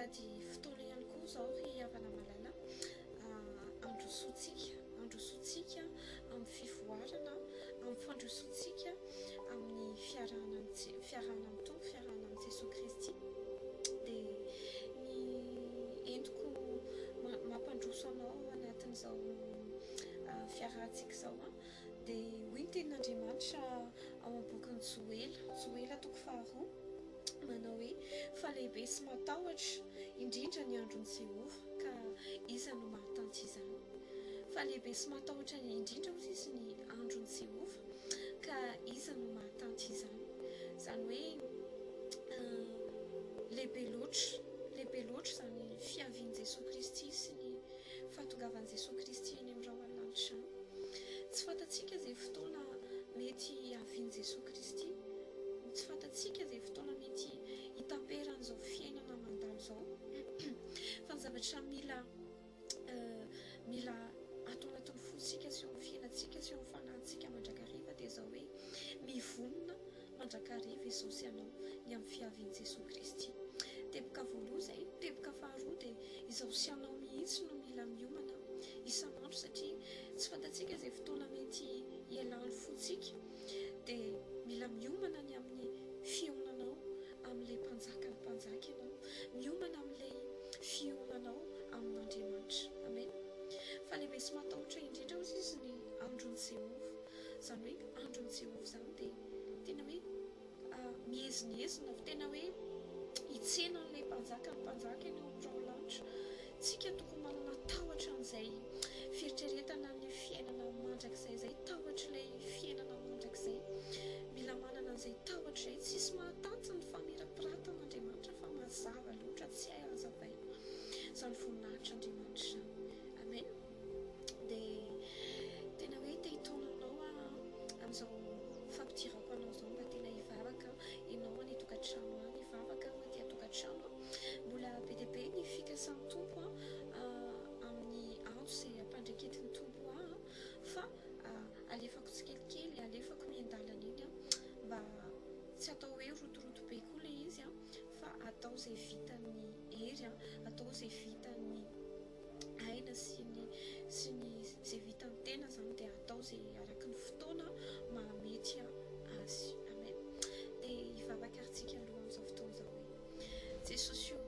Sady fotoana ihany koa izao ry havana malala handrosoantsika, handrosoantsika amin'ny fivoarana, amin'ny fandrosoantsika amin'ny fiarahana fiarahana amin'ny Tompo, fiarahana amin'i Jesoa Kristy. Dia ny entiko mampandroso anao ao anatin'izao fiarahantsika izao dia hoy ny tenin'Andriamanitra ao amin'ny bokin'i Joela, Joela toko faharoa, manao hoe, Fa lehibe sy matahotra indrindra ny andron'i Jehovah, ka iza no mahatanty izany? Fa lehibe sy matahotra indrindra, hoy izy, ny andron'i Jehovah, ka iza no mahatanty izany? Izany hoe lehibe loatra, lehibe loatra izany fiavian'i Jesoa Kristy sy ny fahatongavan'i Jesoa Kristy eny amin'ny rahona lanitra izany. Tsy fantatsika izay fotoana mety hiavian'i Jesoa Kristy. Tsy fantatsika izay fotoana mety hitaperan'izao fiainana mandalo izao. Fa ny zavatra mila mila ato anatin'ny fontsika sy eo amin'ny fiainantsika sy eo amin'ny fanahintsika mandrakariva dia izao hoe mivonona mandrakariva izao sy ianao ny amin'ny fiavian'i Jesoa Kristy. Teboka voaloha izay. Teboka faharoa dia izao sy ianao mihitsy no mila miomana isan'andro satria tsy fantatsika izay fotoana mety hialan'ny fontsika dia mila miomana ny amin'ny fihaonanao amin'ilay Mpanjakan'ny mpanjaka ianao, miomana amin'ilay fihaonanao amin'Andriamanitra. Amen. Fa lehibe sy mahatahotra indrindra hozy izy ny andron'i Jehovah. Izany hoe andron'i Jehovah izany dia tena hoe miezinezina, tena hoe hitsena an'ilay Mpanjaka ny mpanjaka eny amin'ny rahona lanitra. Tsika tokony manana tahotra an'izay fieritreretana ny fiainana mandrakizay izay, tahotr'ilay fiainana mandrakizay. Mila manana an'izay tahotra izay. Tsisy mahatanty ny famirapiratan'Andriamanitra fa mazava loatra tsy hay hazavaina izany voninahitr'Andriamanitra izany. Amen. Dia tena hoe te hitaona anao aho amin'izao fampidirako anao izao mba tena hivavaka ianao any an-tokantrano any, hivavaka aho aty an-tokantrano. Mbola be dia be ny fikasan'ny Tompo amin'ny antso izay ampandraiketin'ny Tompo ahy fa alefako tsikelikely, alefako miandalana iny mba tsy atao hoe rotoroto be koa ilay izy fa atao izay vitan'ny hery, atao izay vitan'ny aina sy ny sy ny izay vitan'ny tena izany dia atao izay araka ny fotoana mahamety azy. Amen. Dia hivavaka ary tsika aloha amin'izao fotoana izao hoe Jesosy o,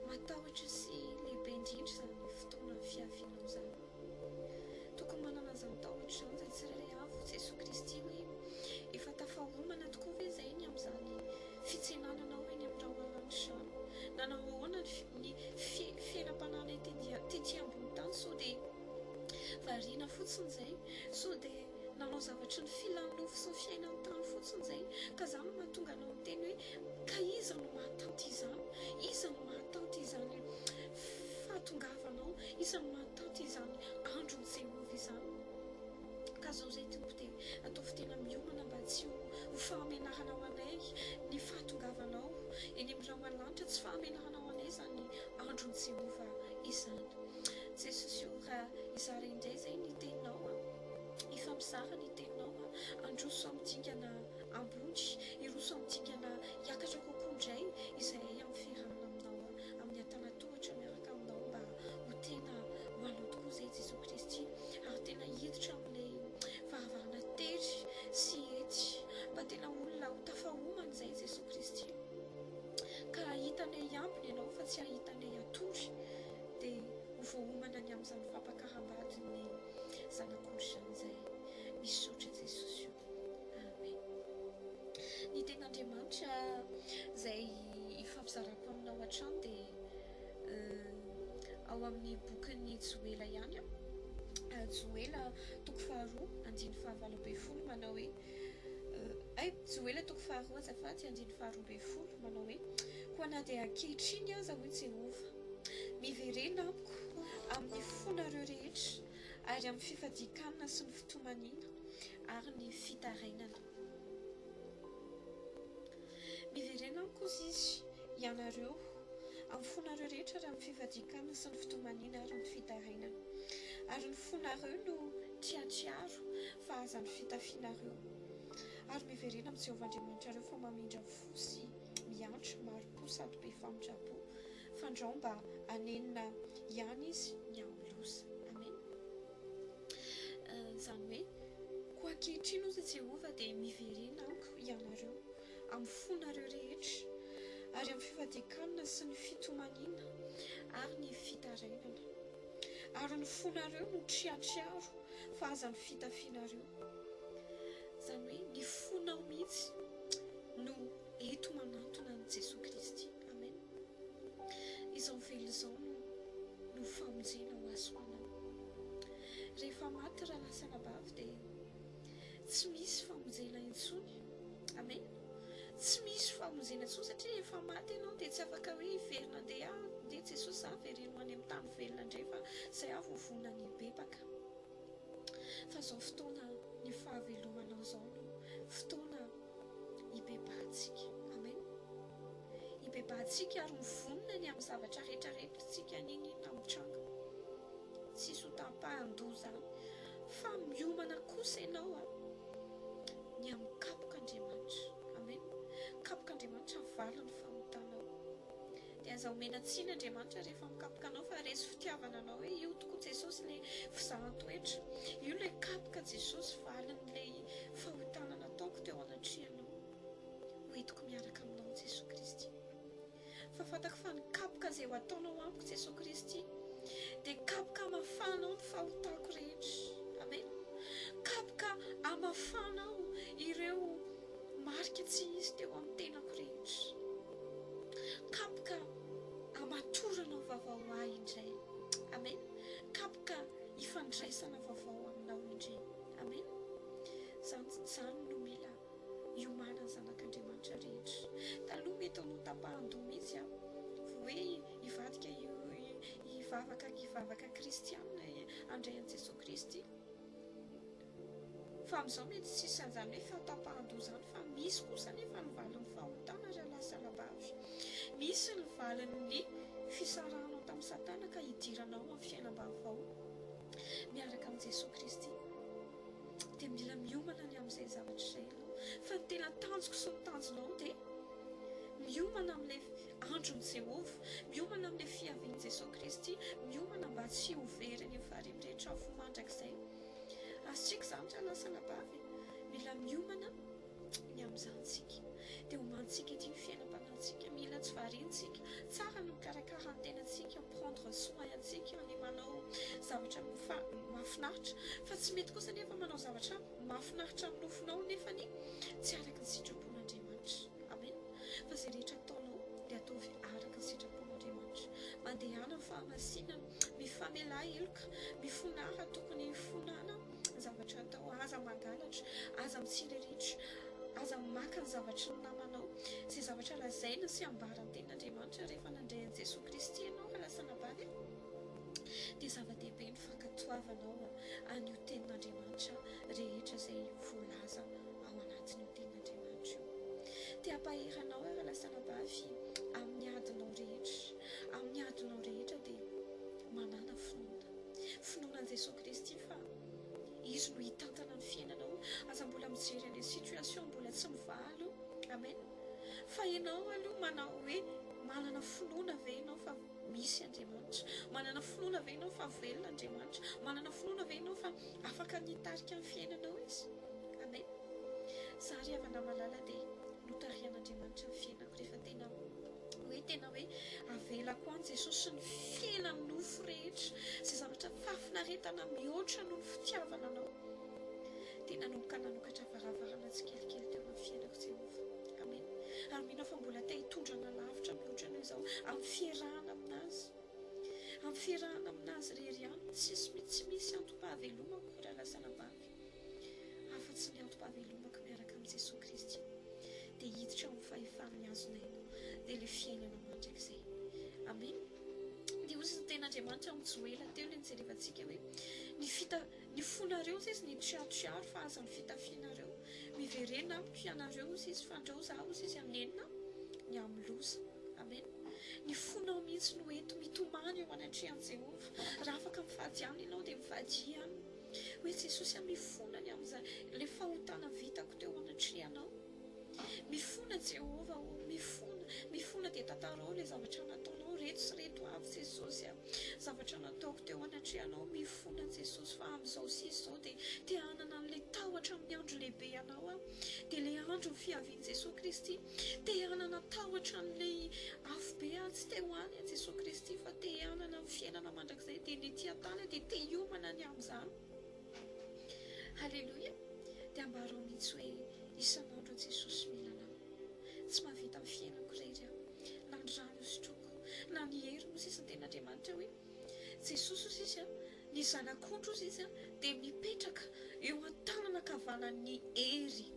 matahotra sy lehibe indrindra izany fotoana fiavianao izany. Tokony manana an'izany tahotra izany izay tsirairay avy hoy Jesoa Kristy hoe efa tafahomana tokoa ve izay ny amin'izany fitsenana anao eny amin'ny rahona lanitra izany? Nanao ahoana ny fiainam-panahinay tety ambony tany sao dia variana fotsiny izay? Sao dia nanao zavatry ny filan'ny nofo sy ny fiainan'ny tany fotsiny izay? Ka izany no mahatonga anao miteny hoe ka iza no mahatanty izany? Iza no mahatanty izany fahatongavanao? Iza no mahatanty izany andron'i Jehovah izany? Ka zao zay Tompo dia ataovy tena miomana mba tsy ho ho fahamenarana ho anay ny fahatongavanao eny amin'ny rahona lanitra, tsy fahamenarana ho anay izany andron'i Jehovah izany. Jesosy o, raha hizara indray izay ny teninao an, hifampizara ny teninao an, handroso amin'ny dingana ambony, hiroso amin'ny dingana hiakatra kokoa indray izahay amin'ny fiarahana aminao an, amin'ny antanatohatra miaraka aminao mba ho tena ho anao tokoa izay Jesoa Kristy. ary tena hiditra amin'ilay varavarana tery sy ety mba tena olona ho tafahomana izay Jesoa Kristy ka hahita anay hiambina ianao fa tsy hahita anay hatory dia ho voaomana ny amin'izany fampakaram-badin'ny zanak'ondry izany izay misaotra Jesosy o Amen ny tenin'Andriamanitra izay ifampizarako aminao hatrany dia Ao amin'ny bokin'i Joela ihany, Joela toko faharoa andininy fahavalo ambin'ny folo manao hoe, ay, Joela toko faharoa azafady andininy faharoa ambin'ny folo manao hoe, Koa na dia ankehitriny aza, hoy Jehovah, miverena amiko amin'ny fonareo rehetra ary amin'ny fifadian-kanina sy ny fitomaniana ary ny fitarainana. Miverena amiko, hozy izy, ianareo, amin'ny fonareo rehetra ary amin'ny fifadian-kanina sy ny fitomaniana ary ny fitarainana. Ary ny fonareo no triatriaro, fa aza ny fitafianareo. Ary miverena amin'i Jehovah Andriamanitrareo, fa mamindra fo sy miantra, mari-po sady be famindram-po. Fandrao mba hanenina ihany izy ny amin'ny loza. Amena. Izany hoe, koa ankehitriny hozy Jehovah dia miverena amiko ianareo amin'ny fonareo rehetra, ary amin'ny fifadian-kanina sy ny fitomaniana ary ny fitarainana. Ary ny fonareo no triatriaro fa aza ny fitafianareo. Izany hoe ny fonao mihitsy no eto manantona an'i Jesoa Kristy. Amen. Izao velona izao no no famonjena ho ahy sy ho anao. Rehefa maty rahalahy sy anabavy dia tsy misy famonjena intsony. Amen. Tsy misy famonjena intsony satria efa maty ianao dia tsy afaka hoe hiverina andeha andeha Jesosy za vereno any amin'ny tany velona indray fa zay aho vao vonona ny hibebaka. Fa izao fotoana ny fahavelomanao izao no fotoana hibebahantsika. Amen. Hibebahantsika ary mivonona ny amin'ny zavatra rehetra rehetra tsika n'inon'inona mitranga. Tsisy ho tapahan-doha izany. Fa miomana kosa ianao a, ny amin'ny kapok'Andriamanitra. Amen. Kapok'Andriamanitra valin'ny fahotanao. Dia aza omena tsiny Andriamanitra rehefa mikapoka anao fa resy fitiavana anao hoe io tokoa Jesosy ilay fizahan-toetra. Io ilay kapoka Jesosy valin'ilay fahotana nataoko teo anatrehanao. Ho entiko miaraka aminao Jesoa Kristy. Fa fantako fa ny kapoka izay ho ataonao amiko Jesoa Kristy dia kapoka hamafanao ny fahotako rehetra. Amen. Kapoka hamafanao ireo marika tsy izy teo amin'ny tenako rehetra. Kapoka hamatoranao vaovao ahy indray. Amen. Kapoka hifandraisana vaovao aminao indray. Amen. Izany, izany no mila hiomanan'ny zanak'Andriamanitra rehetra. Taloha mety ho notapahan-doha mihitsy aho, vao hoe hivadika hivavaka hivavaka kristianina handray an'i Jesoa Kristy. Fa amin'izao mety tsy hisy an'izany hoe fahatapahan-doha izany fa misy kosa anefa ny valin'ny fahotana rahalahy sy anabavy. Misy ny valin'ny fisarahanao tamin'i Satana ka hidiranao amin'ny fiainam-baovao miaraka amin'i Jesoa Kristy. Dia mila miomana ny amin'izay zavatra izay ianao. Fa ny tena tanjoko sy ny tanjonao dia miomana amin'ilay andron'i Jehovah, miomana amin'ilay fiavian'i Jesoa Kristy, miomana mba tsy ho very any amin'ny farihy mirehitra afo mandrakizay. Azontsika izany rahalahy sy anabavy e! Mila miomana ny amin'izany isika. Dia omantsika ity ny fiainam-panahintsika. Mila tsy variana isika. Tsara ny mikarakara ny tenantsika, mi-prendre soin antsika, ny manao zavatra mahafinaritra. Fa tsy mety kosa anefa manao zavatra mahafinaritra ny nofonao nefany tsy araka ny sitrapon'Andriamanitra. Amen. Fa izay rehetra ataonao dia ataovy araka ny sitrapon'Andriamanitra. Mandehana amin'ny fahamasinana. Mifamelà heloka, mifonà raha tokony hifonana ny zavatra atao, aza mangalatra, aza mitsiriritra, aza maka ny zavatry ny namanao. Izay zavatra lazaina sy ambaran'ny tenin'Andriamanitra rehefa nandray an'i Jesoa Kristy ianao ka lasa nabavy dia zava-dehibe ny fankatoavanao an'io tenin'Andriamanitra rehetra izay voalaza ao anatin'io tenin'Andriamanitra io. Te hampahery anao aho raha lasa anabavy amin'ny adinao rehetra. Amin'ny adinao rehetra dia manàna finoana. Finoana an'i Jesoa Kristy fa Izy no hitantana ny fiainanao. Aza mbola mijery an'ilay situation mbola tsy mivaha aloha. Amen. Fa ianao aloha manao hoe manana finoana ve ianao fa misy Andriamanitra? Manana finoana ve ianao fa velona Andriamanitra? Manana finoana ve ianao fa afaka ny hitarika ny fiainanao Izy? Amen. Za ry havana malala dia notarihan'Andriamanitra ny fiainako rehefa tena hoe tena hoe avelako any Jesosy ny fiainan'ny nofo rehetra, izay zavatra fahafinaretana mihoatra noho ny fitiavana anao. Dia nanomboka nanokatra varavarana tsikelikely teo amin'ny fiainako Jehovah. Amen. Ary mino aho fa mbola te hitondra anà lavitra mihoatra noho izao amin'ny fiarahana aminazy. Amin'ny fiarahana aminazy irery ihany. Tsisy tsy misy antom-pahavelomako rahalahy sy anabavy afa-tsy ny antom-pahavelomako miaraka amin'i Jesoa Kristy. Dia hiditra ao amin'ny fahefan'ny hazon'aina dia ilay fiainana mandrakizay. Amen. Dia hoy ny tenin'Andriamanitra ao amin'ny Joela teo ilay nijerevantsika hoe ny fita Ny fonareo hozy izy nitriatriaro fa aza ny fitafianareo. Miverena amiko ianareo hozy izy fandrao za hozy izy hanenina ny amin'ny loza. Amen. Ny fonao mihitsy no ento mitomany eo anatrehan'i Jehovah. Raha afaka mifady aminy ianao dia mifadia aminy. Hoe Jesosy a mifona ny amin'izay ilay fahotana vitako teo anatrehanao. Mifona Jehovah ô, mifona, mifona dia tantarao ilay zavatra nataonao reto sy reto. zavatra nataoko teo anatrehanao, mifona Jesosy fa amin'izao sisa izao dia te hanana an'ilay tahotra amin'ny andro lehibe anao aho, dia ilay andron'ny fiavian'i Jesosy Kristy, te hanana tahotra an'ilay afobe aho, tsy te ho any aho Jesosy Kristy fa te hanana ny fiainana mandrakizay, dia ny ety an-tany aho dia te hiomana ny amin'izany. Haleloia! Dia ambarao mihitsy hoe isan'andro Jesosy mila anao. Tsy mahavita ny fiainako irery aho, na ny rano hosotroiko, na ny hery hoy sisa ny tenin'Andriamanitra hoe Jesosy hoy sisa ny zanak'ondry hoy sisa dia mipetraka eo an-tanana ankavanan'ny hery.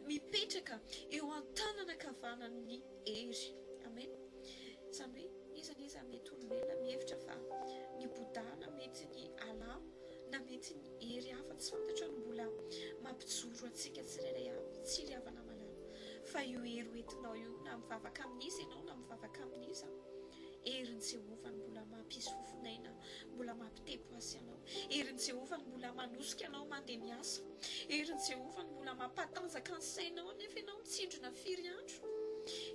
Mipetraka eo an-tanana ankavanan'ny hery. Amen. Izany hoe n'iza n'iza mety olombelona mihevitra fa ny Bouddha na mety ny Allah na mety ny hery hafa tsy fantatra no mbola mampijoro antsika tsirairay avy, tsy ry havana malala fa io hery hoentinao io na mivavaka amin'iza ianao na mivavaka amin'iza, herin'i Jehovah no mbola mampisy fofon'aina, mbola mampitepo azy anao, herin'i Jehovah no mbola manosika anao mandeha miasa, herin'i Jehovah no mbola mampatanjaka ny sainao nefa ianao mitsindrona firy andro,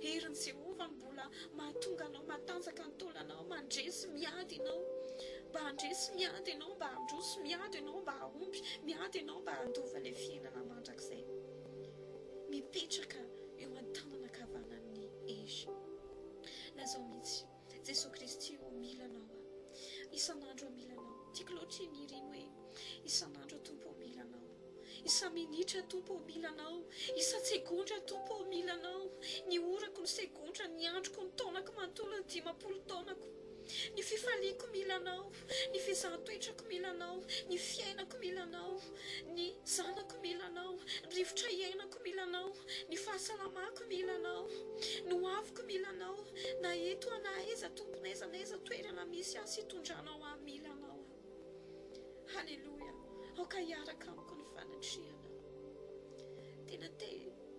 herin'i Jehovah no mbola mahatonga anao matanjaka ny taolanao, mandresy miady ianao mba handresy, miady ianao mba handroso, miady ianao mba hahomby, miady ianao mba handova ilay fiainana mandrakizay. Mipetraka eo an-tanana ankavanan'ny hery. Lazao mihitsy, Jesoa Kristy ô, mila Anao aho. Isan'andro aho mila Anao. Tiako loatra iny hira iny hoe, Isan'andro aho Tompo ô, mila Anao. Isa-minitra Tompo ô, mila Anao. Isa-tsegondra Tompo ô, mila Anao. Ny orako, ny segondra, ny androko, ny taonako manontolo, ny 50 taonako. Ny fifaliako mila Anao. Ny fizahan-toetrako mila Anao. Ny fiainako mila Anao. Ny zanako mila Anao. Ny rivotra iainako mila Anao. Ny fahasalamako mila Anao. Ny ho aviko mila Anao. Na eto aho na aiza Tompo n'aiza n'aiza toerana misy ahy sy itondranao ahy mila Anao aho. Haleloia. Aoka hiaraka amiko ny fanatrehanao. Tena te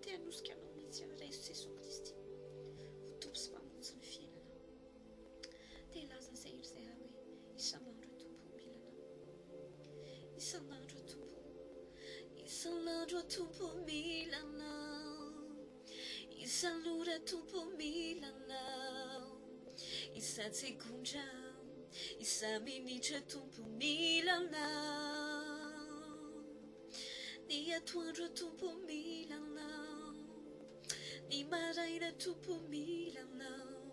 te hanosika anao mihitsy aho. Raiso Jesoa Kristy ho Tompo sy Mpamonjy ny fiainanao. Te hilaza izay hery izay aho hoe isan'andro aho Tompo mila Anao. Isan'andro aho Tompo. Isan'andro aho Tompo mila Anao. Isan'ora Tompo mila Anao. Isan-tsegondra, isa-minitra Tompo mila Anao. Ny atoandro Tompo mila Anao. Ny maraina Tompo mila Anao.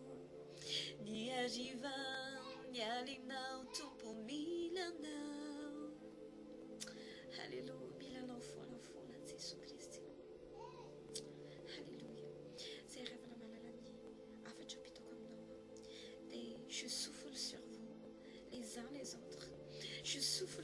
Ny hariva, ny alina aho Tompo mila Anao. Haleloia, mila Anao foana foana Jesoa Kristy. Haleloia. Izay ry havana malala ny hafatra ampitaoko aminao dia je souffle sur vous les uns les autres. Je souffle.